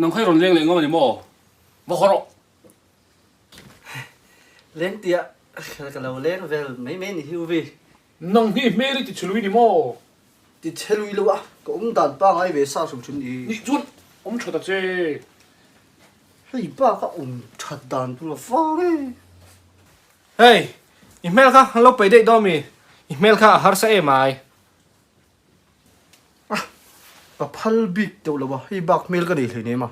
Nang kha i rawn leng leh ngam a ni maw? Va haw rawh. Leng tia ka lo leng vel mai mai ni hi u Vi. Nang hi hmel i ti chhe lui ni maw? Ti chhe lui lo a, ka awm dan pangai ve sa hrim hrim ni. Nih chuan awm tha ta che. Hei pa ka awm that dan tur a vang e. Hei, i hmel kha an lo peih daih dawn mi? I hmel kha a harsa em ai. Ah, ka phal bik teuh lo a, hei bak hmel ka nei hleinem a.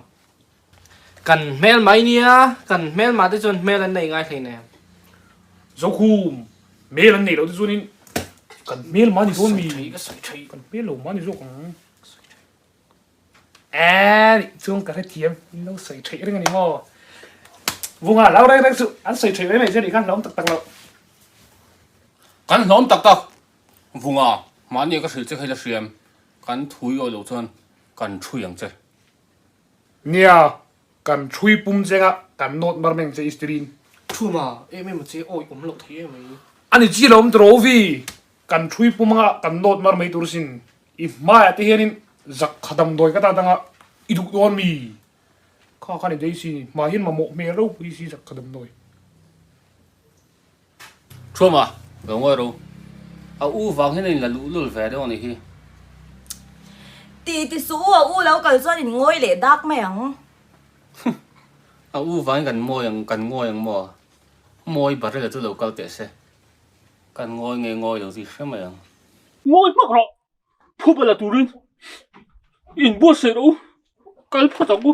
Kan hmel mai nia, kan hmel mah te chuan hmel an nei ngai hleinem. Zokhum, hmel an nei loh te chuanin kan hmel mah ni dawn mi? Kan hmel lo mah ni zawk ang. Eeh nih chuan ka hrethiam in lo sawi theih reng a ni maw? Vunga lo reng reng chu an sawi theih mai mai che nih khan hlawm tak tak loh. Kan hlawm tak tak Vunga, mahni ka hrilh che kha i la hriam, kan thui awi loh chuan kan thui ang che. Nia, kan thui pum chenga kan nawt mar meng che Istirin. Thuma, em em a che awi awm loh thei em mai. Ani chi lo awm tawh Rovi, kan thui pum anga kan nawt mar mai tur sin. I hmaiah te hianin zak kha damdawi ka ta danga i duh dawn mi? Kha khan i Daisy ni, hmai hian mamawh hmel ropui si zak kha damdawi. Thuama, lo ngawi ro. A u vang hian a inla luhlul ve deuh a nih hi. Ti ti suh u, a u lo kal chuan in ngawi leh dak mai ang. A u vangin kan mawi ang, kan ngawi ang maw? Mawi Barela chu lo kal teh se. Kan ngawi nge ngawi lo tih hre mai ang. Ngawi hmak rawh! Phuba la turin inbuatsaih rawh u, kal phawt ang u.